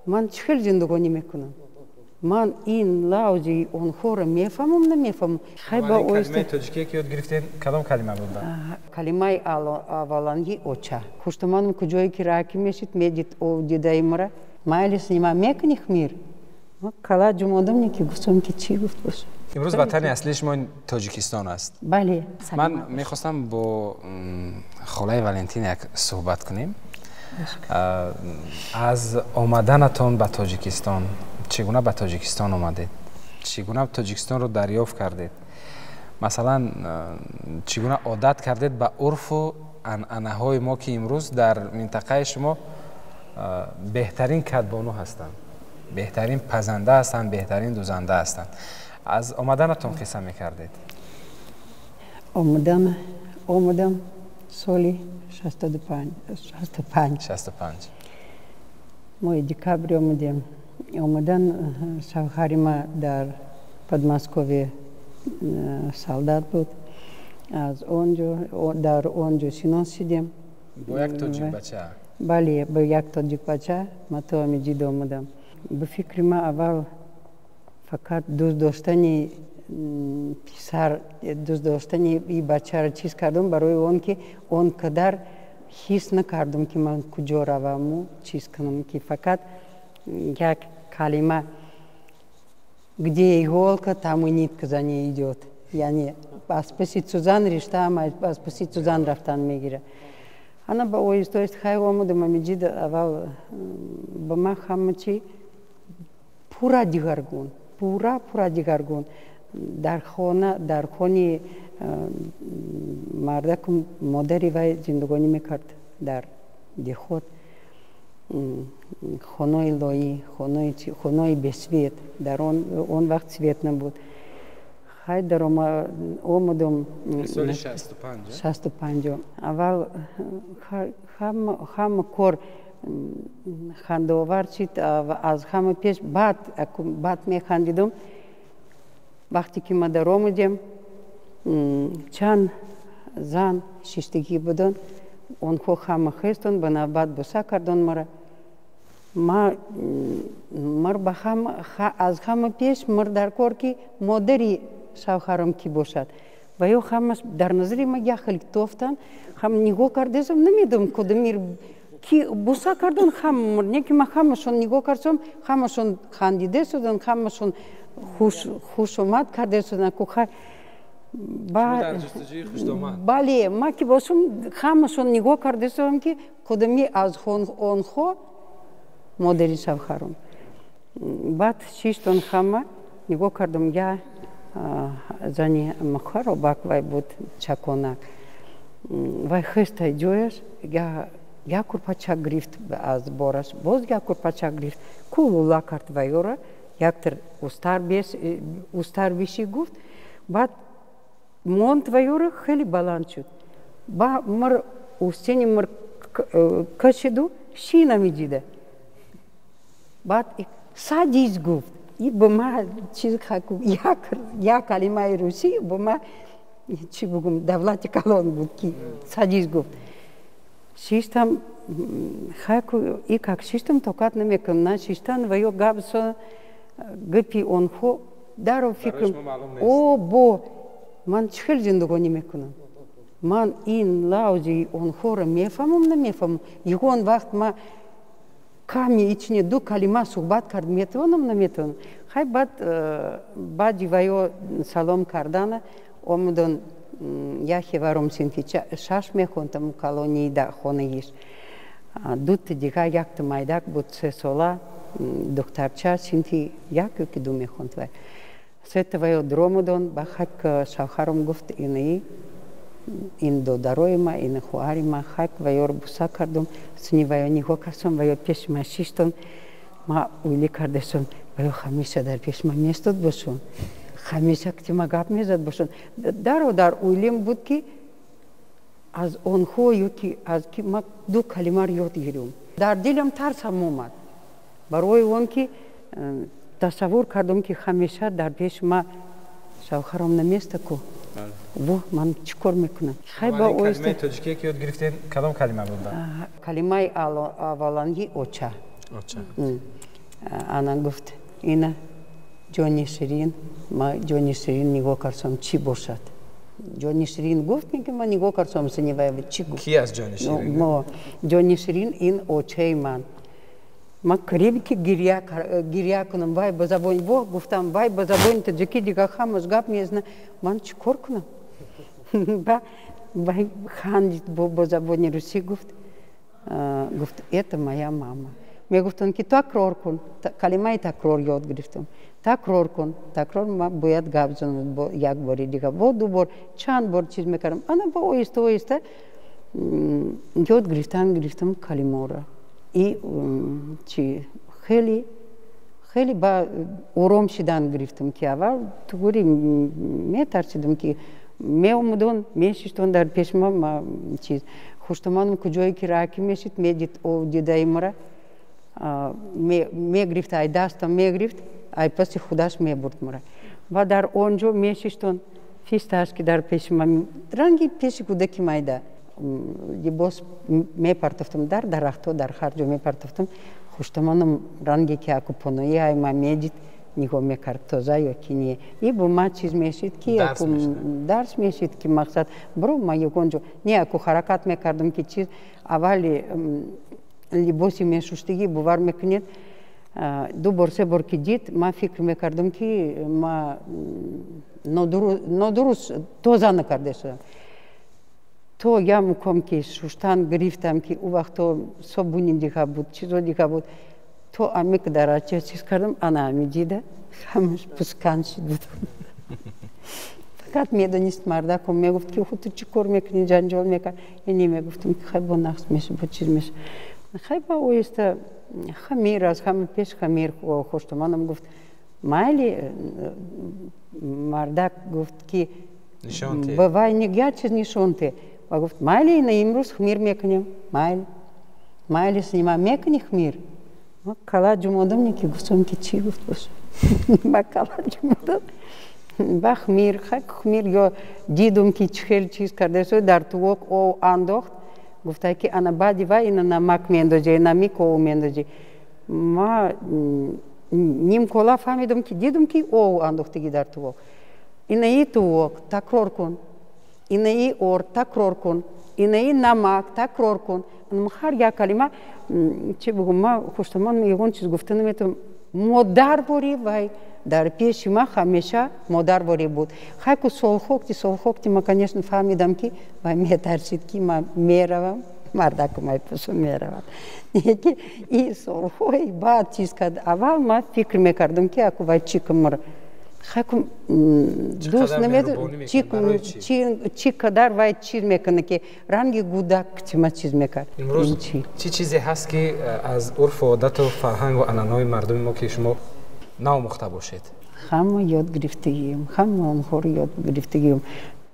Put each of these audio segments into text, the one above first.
Ман чӣ хел зиндагонӣ мекунам? Ман ин лавзи онҳоро мефаҳмам, намефаҳмам. Калимаи тоҷикие, ки ёд гирифтем, кадом калима буда? Калимаи аввалангӣ оча. Хуштоманам, куҷое ки раки мешид, медид, дидаи мара майли снима мекунӣ хмир. Кала ҷумодам, ки гуфтам, ки чӣ гуфт бош. Имрӯз ватани аслии шумо Тоҷикистон аст. Бале. Ман мехостам бо холаи Валентин як суҳбат кунем. Аз омаданатон ба Тоҷикистон, чӣ гуна ба Тоҷикистон омадед, чӣ гуна Тоҷикистонро дарёфт кардед, масалан, чӣ гуна одат кардед ба урфу анъанаҳои мо, ки имрӯз дар минтақаи шумо беҳтарин кадбону ҳастанд, беҳтарин пазанда ҳастанд, беҳтарин дузанда ҳастанд? Аз омаданатон қисса мекардед. Омадан, омадам соли 65. 65. Моҳи декабри омадем. Омадан, шавҳари ма дар Подмосковье солдат буд. Аз он ҷо, дар он ҷо шинос шидем. Бо як тоҷик бача? Бале, бо як тоҷик бача. Ма то Амиҷида омадам. Ба фикри ма, аввал фақат дӯст доштани писар, дӯст доштани и бачаро чиз кардам, барои он ки он қадар ҳис накардам, ки ман куҷо раваму чиз кунам, ки фақат як калима: «Где иголка, там и нитка за ней идет», яъне аз паси сӯзан риштаам аз паси сӯзан рафтан мегирад. Ана ба оҳиста оҳиста хай омадам Амиҷида. Аввал ба ман ҳама чи пурра дигаргун, пурра, пурра дигаргун. Дар хона, дар хони мардаку модари вай зиндагонӣ мекард дар деҳот, хонаи лоӣ, хонаи бе свет. Дар он вақт свет набуд. Хай дар омадам. 65-ум. Аввал ҳама кор хандаовар шид. Аз ҳама пеш баъд механдидам. Вақте ки ма даромадем, чанд зан шиштагӣ буданд. Онҳо ҳама хестанд, ба навбат буса карданд мара. Мар ба аз ҳама пеш мар дар кор, ки модари шавҳарам кӣ бошад. Ва ё ҳамаш дар назари ма як хел тофтанд. Ҳам нигоҳ кардесам, намедонам, кудамир ки буса кардан. Ҳама не ки ма ҳамашон нигоҳ кардам, ҳамашон хандиде шуданд, ҳамашон хушомад карде шуданд. Кухай бале, ма ки бошам, ҳамашон нигоҳ карде шудам, ки кудами аз онҳо модари шавҳарам. Баъд шиштон, ҳама нигоҳ кардам, я зани махаробак вай буд, чаконак. Вай хестай ҷояш, як курпача гирифт аз бораш, боз як курпача гирифт, кулула кард вайёра, яктир устар биши гуфт. Баъд монд вайёра, хеле баланд шуд. Ба мар устени мар кашиду ши намедида. Баъд «Садись» гуфт. И ба ма чиз, як калимаи русӣ ба ма, чӣ бугум, давлати калон буд, ки «Садись» гуфт. Шиштам, хайку и как шиштам, тоқат намекунам на шиштан ва ё гап, гапи онҳо даро фикрам: о бо ман чӣ хел зиндагонӣ мекунам? Ман ин лавзи онҳоро мефаҳмам, намефаҳмам? Ягон вақт ма ками ичине ду калима суҳбат кард метавонам, наметавонам? Хай, баъд баъди ваё салом кардана омадан, яхе варом синфи шаш мехондам, колонии хонаиш. Дута дига, якта майдак буд, 3 сола духтарча, синфи як ё ки ду мехонд. Вай сета ваё дуромадон. Ба хак шавҳарам гуфт: «Инаи ин додарои ма, ин хоҳари ма». Хак ваёро буса кардум. Сини ваё нигоҳ кардам, ваё пеши ма шиштон. Ма уйлӣ кардасам, ваё ҳамеша дар пеши ма местод бошон, ҳамеша ки ма гап мезад бошон. Даро дар уйлим буд, ки аз онҳо ё ки аз ки ма ду калимаро ёд гирем. Дар дилам тарсам омад, барои он ки тасаввур кардам, ки ҳамеша дар пеши ма шавҳарам наместа ку. Во, ман чӣ кор мекунам? Калимаи тоҷикие, ки ёд гирифтем, кадом калима буда? Калимаи аввалангӣ оча. Оча. Ана гуфт, ина ҷони ширин. Ма ҷони ширин нигоҳ кардам, чӣ бошад. Ҷони ширин гуфт, ки ма нигоҳ кардам, синиваева чӣ гуфт. Ки аст ҷони ширин? Ҷони ширин ин очаи ман. Ма қариб ки гиря кунам, вай ба забони во гуфтам, вай ба забони таҷикӣ дигар ҳамаш гап мезана, ман чӣ кор кунам? Вай хандид, бо забони русӣ гуфт, гуфт, это моя мама. Мегуфтанд, ки такрор кун, калимаи такрор ёд гирифтам. Такрор кун, такрор, ма бояд гап занам як бори дигар, бо ду бор, чанд бор чиз мекардам. Ана бо оҳиста оҳиста ёд гирифтан гирифтам калимаро. И чи хеле хеле ба ором шидан гирифтам, ки аввал тугури метарсидам, ки меомудон, мешиштон дар пеши ма, чиз хуштоманам, куҷое ки раки мешид, медид, дидаи мара мегирифт, ай дастам мегирифт, ай паси худаш мебурд мара ва дар он ҷо мешиштон, фисташ ки дар пеши ма, ранги пеши кӯдаки майда. Либос мепартофтам дар дарахтҳо, дар ҳар ҷо мепартофтам. Хуштоманам ранге ки акупонои ай ма медид, нигоҳ мекард, тоза ё ки не. И бо ма чиз мешид, ки дарс мешид, ки мақсад биро, ма ягон ҷо не, аку ҳаракат мекардам, ки чиз аввали либоси мешуштагӣ, бовар мекунед, ду бор, се бор ки дид, ман фикр мекардам, ки ма нодуруст тоза накарда шудам. То я муком ки шуштан гирифтам, ки ӯ вақто собуни дига буд, чизо дига буд, то амик дарача чиз кардам, ана ами дида, ҳамаш пускан шид буд. Фақат медонист мардаком, мегуфт, ки ху ту чӣ кор мекунӣ, ҷанҷол мекард. Ини мегуфтам, ки хай бо нақс меша, бо чиз меша. Хай ба оҳиста хамир, аз ҳама пеш хамир хоштоманам гуфт, майли, мардак гуфт, ки ба вай як чиз нишон те. Ва гуфт, майли, ина имрӯз хмир мекунем, майли, майли, снима мекунӣ хмир. Ма кала ҷумодам, ки гуфтам, ки чӣ гуфт боша. Ма кала ҷумодам. Ба хмир, хай хмир ё дидум, ки чӣ хел чиз карда, дар тувоқ ов андохт, гуфта, ки ана баъди вай ина намак меандозӣ, намик ов меандозӣ. Ма нимкола фаҳмидам, ки дидум, ки ов андохтагӣ дар тувоқ. Инаи тувоқ такрор кун, инаи орд такрор кун, инаи намак такрор кун. Ҳар як калима, чӣ бугум, ма хуштамон ягон чиз гуфта наметавонам. Модарворӣ вай дар пеши ма ҳамеша модарворӣ буд. Хайку солхокти солхокти ма, конечно, фаҳмидам, ки вай метарсид, ки ма меравам, мардакум ай пасу меравад. И солҳои баъд чиз кард. Аввал ма фикр мекардам, ки аку вай чӣ кумр хайку дӯст намедон, чӣ қадар вай чиз мекунад, ки ранги гудак чима чиз мекард. Имрӯз чӣ чизе ҳаст, ки аз урфу одату фарҳангу анъанаҳои мардуми мо, ки шумо наомӯхта бошед? Ҳама ёд гирифтагием, ҳама онҳоро ёд гирифтагием.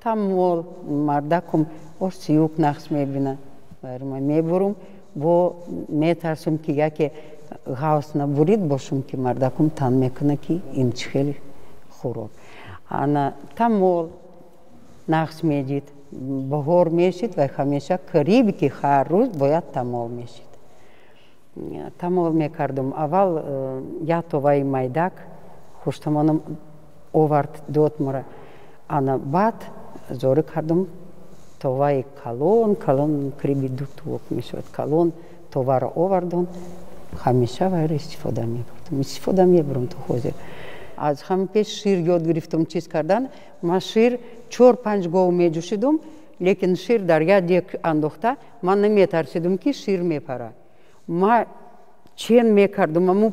Тамол мардакум ош сиюк нақс мебина, ма мебурум, бо метарсум, ки яке ғавс набурид бошум, ки мардакум тан мекуна, ки ин чӣ хеле хӯрок. Ана тамол нақс медид, баҳор мешид, вай ҳамеша қариб ки ҳар рӯз бояд тамол мешид. Тамол мекардум. Аввал як товаи майдак хуштамонам овард, дод мара. Ана баъд зорӣ кардум, товаи калон калон, қариби ду тувоқ мешавад, калон товаро овардон, ҳамеша вайро истифода мебурдам, истифода мебурам то ҳозир. Аз ҳама пеш шир ёд гирифтам чиз кардан. Ма шир чор панҷ гов меҷӯшидум, лекин шир дар як дек андохта, ман наметарсидум, ки шир мепарад. Ма чен мекардум, аму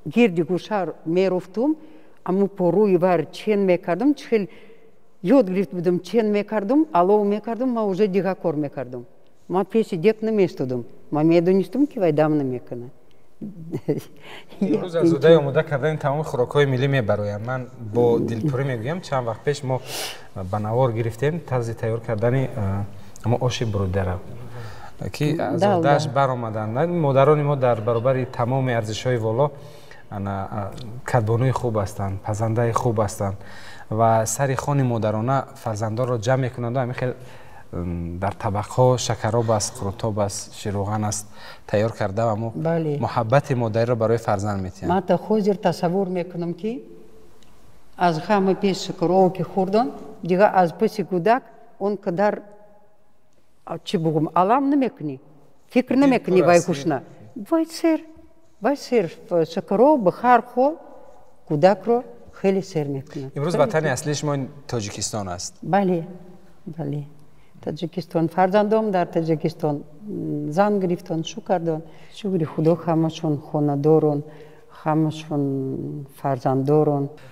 гирди гӯша меруфтум, аму порӯи вар чен мекардум, чӣ хел ёд гирифт будам, чен мекардум, алов мекардум, ма уже дига кор мекардум. Ма пеши дек наместудум, ма медонистум, ки вай дам намекунад. Имрӯз аз удаи омода кардани тамоми хӯрокҳои миллӣ мебароям. Ман бо дилпурӣ мегӯям, чанд вақт пеш мо ба навор гирифтем тарзи тайёр кардани амо оши бурудара, ки аз уҳдааш баромаданд. Модарони мо дар баробари тамоми арзишҳои воло кадбонуи хуб ҳастанд, пазандаи хуб ҳастанд ва сари хони модарона фарзандонро ҷамъ мекунанду ҳамин хел Дар табақҳо шакароб аст, қурутоб аст, ширруған аст, тайёр карда ва мо муҳаббати модариро барои фарзанд метиҳанд. Ман та ҳозир тасаввур мекунам, ки аз ҳама пеш шакароб ки хӯрдан, дига аз паси кӯдак он қадар, чӣ бугум, алам намекунӣ, фикр намекунӣ. Вай гушна, вай сер, вай сер. Шакароб ба ҳар ҳол кӯдакро хеле сер мекунад. Имрӯз ватани аслии шумо Тоҷикистон аст? Бале, Тоҷикистон. Фарзандом дар Тоҷикистон зан гирифтон, шу кардон. Шукри Худо, ҳамашон хонадорон, ҳамашон фарзанддорон.